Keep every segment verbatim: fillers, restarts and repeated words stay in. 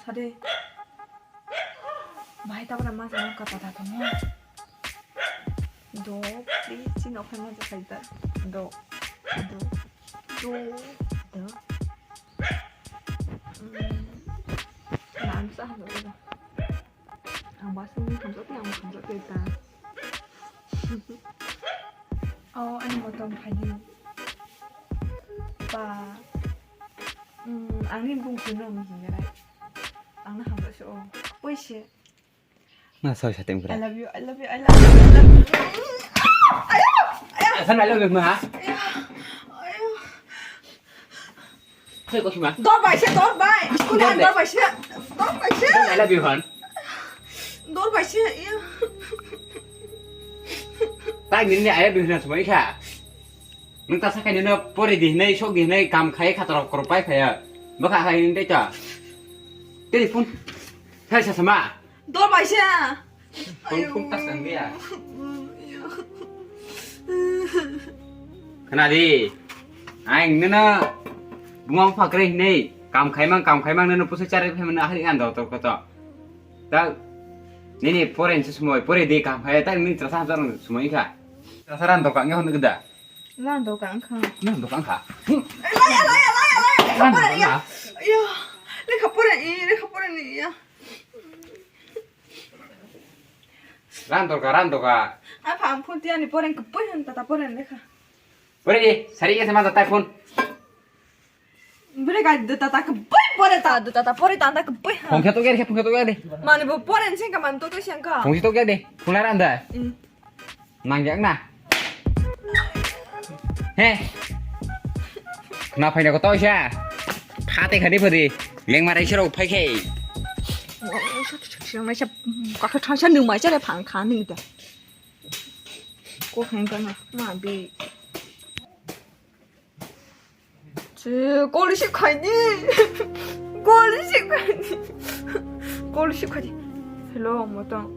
Sade. Bahai tabra ma jana kata ta tamo. Do, please, chini okhai ma jakhai ta. Do. Do. Do. Do. Mm. Nan sa ha do. Ang ba sini hamjak ya, ang hamjak ya ta. Oh, ani motom phai di. Ba. Mm, ang ni bung kuno mi hinga rai. Ang na hamjak so. Poise. Na soi sa tem I kra. Love you, I love you, I love you, I love you. Ayo, ayo. Asan I love you ma. Ayo, ayo. Soi ko sima. Dor bai se, dor bai. Dor bai se. Dor bai se. I love you hon. Dor bai se. Iya. Tai nini I love you hon sumai kha. Nung ta sakai nino pori di hinai, sok di hinai, kam khai khatorok korok pai phaya. Bokha hai nini ta. Telephone. Sai sa sama. Dor bai se. Phone, phone tas ang dia. Khna di. Ang nino buma phakre hinai, kam khai mang, kam khai mang nino pusa chari phai mang ahli an do to koto. Ta nini poren se sumoi, pore di kam khai ta nini trasa jar sumoi kha. Trasa ran do ka ngi hon gda. Ran do ka ang kha. Ran do ka ang kha. Laya, laya, laya, laya. Ran do ka ang kha. Iya. Lekha pore ni, lekha pore ni, iya. Ran do ka, ran do ka. Apa ang phone tiani pore ke pore han ta pore lekha. Pore di, sari ke sama ta phone. Bere ka de tata ke boi pore ta, de tata pore ta anda ke boi ha. Phone khe to gere, phone khe to gere. Mani bo pore nse ka man to to siang ka. Phone khe to gere, phone ara anda. Mm. Nang jak na. He. Na phai na ko to sia. Phate khani phadi. Leng marai sero phai khe. Siang mai sa ka kha thang sa nung mai sa le phang kha nung ta. Ko khang ka na ma bi. Kol receive khaidi. Kol receive khaidi. Kol receive khaidi. Hello, motong.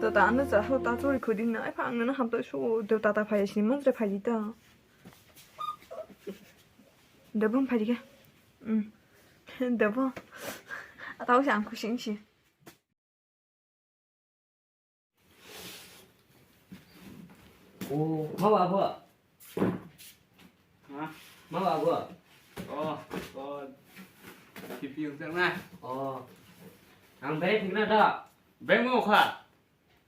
Tata ano cha ho ta chori khaidi na. Ai pha ang na ham ta so de tata phai sini man phai di ta. Debong phai di ke. Mm. Debong. Atau si ang kusing si. O, ma ba bo? Ha? Ma ba bo? O, o, T V ungtang na. O. Ang bere thik na da? Beng mo kha.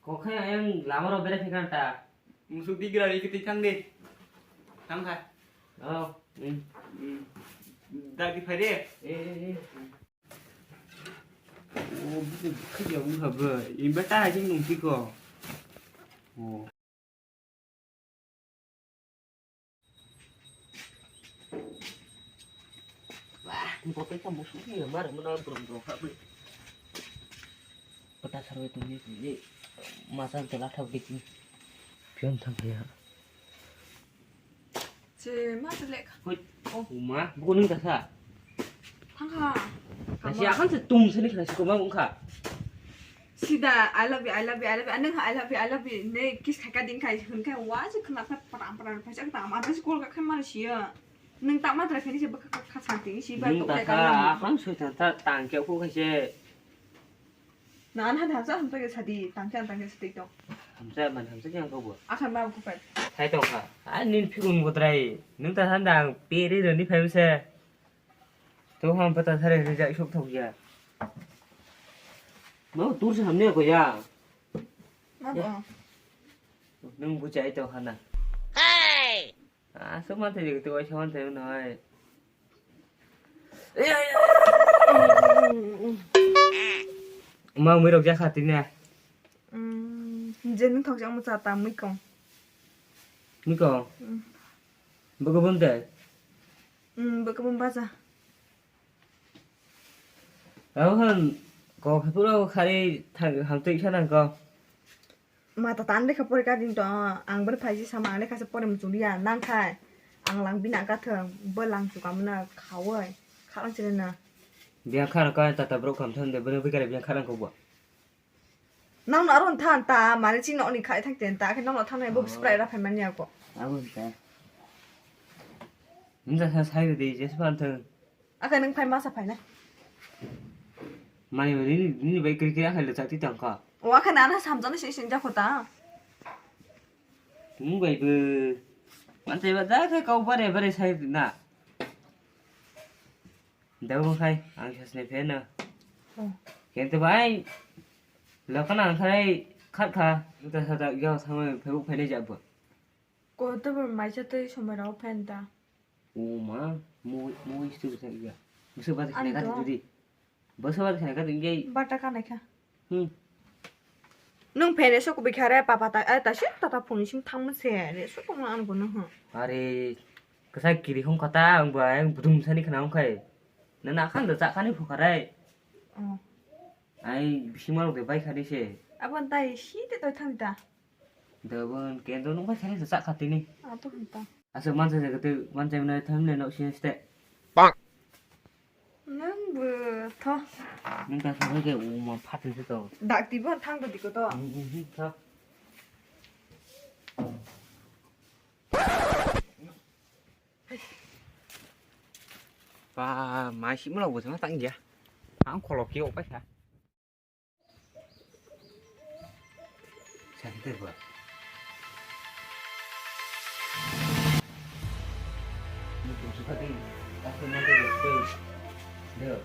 Kokha yang lama ro bere thik na ta. Musuk di gira ri kiti thang di. Thang kha. O. Hmm. Hmm. Da di phai de. E, e, e. O, buku buku ya wngkha bro. Inverter hai khe nung tiko. O. Wah, ni kopi ka musuh ni mar mana bro bro kha bro. Peta sarwe tu ni ni. Masa telah thau dikni. Pion thang ya. Che, ma se lekha. Hoi. O. Uma, buku nung kasa. Thangkha. Kasi akan se tum sini kena siko ma ungkha. Sida, I love you, I love you, I love you. Aneng I love you, I love you. Ne kiss khai ka ding khai hun khai wa se khna khai pram pram khai sa ta ma ta se kol ka khai ma siya. Nung ta ma tra khai ni se ba kha kha sa ti si ba. Nung to ta khai ka kha ma. Akan soi ta ta tang ke ko khai se. Na, an han hamsa hamsa ke sadi, tangsa tangsa sadi tong. Hamsa man hamsa ke ang kobo. Akan ma ko pai. Hai tong kha. A nin phikung ko trai. Nung ta han dang peri roni phai se. To ham pata sare rijak sok thok ya. Mau tur se hamne ko ya. Ma bo. Nung bu chai to hana. Hey! Aswk manthai de, tei waisa manthai mano hai. Ma mui rok jakha tini. Mm, je nung thok jak mucha ta mui kong. Mui kong? Mm. Bwkha bum de? Mm, bwkha bum baja. Abo hwn kok haphuru khari thang hamtwi khe nang kok. Mata tan lekha pore ka din to, ang bwrwi phai si sama ang lekha se pore muchung ya nang khai. Ang lang bina ka thang, bo lang chuka mano khawi, khalang chile na. Biya khara ka tata bro kam thang de, bwrwi bikare biya kharang ko bo. Nang no aron than ta, mane chini oni khai thang ten ta, khe nang no thang nai bo spray ra phai man ya ko. Abo ta. Nda sa sai de je span thang. Aka nung phai masa phai na. Mani nini, nini bai kiri kiri akhai le chati tangka. Wa khe nana samjani se sinja khota. Mung bai bo. Mantai ba da khe kau bare bare sai na. Dau khai ang sasne phe na. Oh. Kente bai. Lokana ang khai khat kha. Uta sata yo samai phe bu phe le jabo. Ko to bor mai cha tei somai rao phen ta. O ma, mo, mo istu bisa iya. Bisa bata Ani khena kati to. Dudi. Bisa bata khena kati iya. Bata ka naikha. Hmm. Nung phen re sok bikha re papa ta, eh, ta sik tata phone sing thang se re sok ma an gono ha. Are, kasa kiri hong kata ang ba ang budum sani khana hong khai. Na na khan da cha khani phukha rai. Oh. Ai bisi marok de bai khani se. Abon tai si te toi thang ta. Dobon kendo nung bai khani cha khatini. Ato hanta. Asa mansa jaga te mansa mina thamle no si ste. Nang bo tho. Nung ta sa ke u ma phat ni to. Dak ti bon thang to diko to. Hmm, hmm, hmm, tho. Ba mai si mula bo tang ya. Ang kholok ki opai sa. Sakit ba. Ini kursi tadi, aku nanti berhenti. Deh.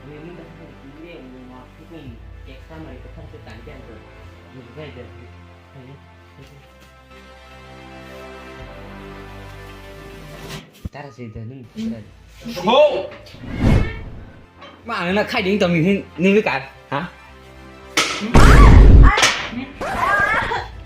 Ini, ini dah, ini yang mau aku pun cek sama itu kan setanjan tuh. Ini juga ada. Ini. Tara se da nung. Ho! Ma ang na khai ding tong hin ni bi kar. Ha?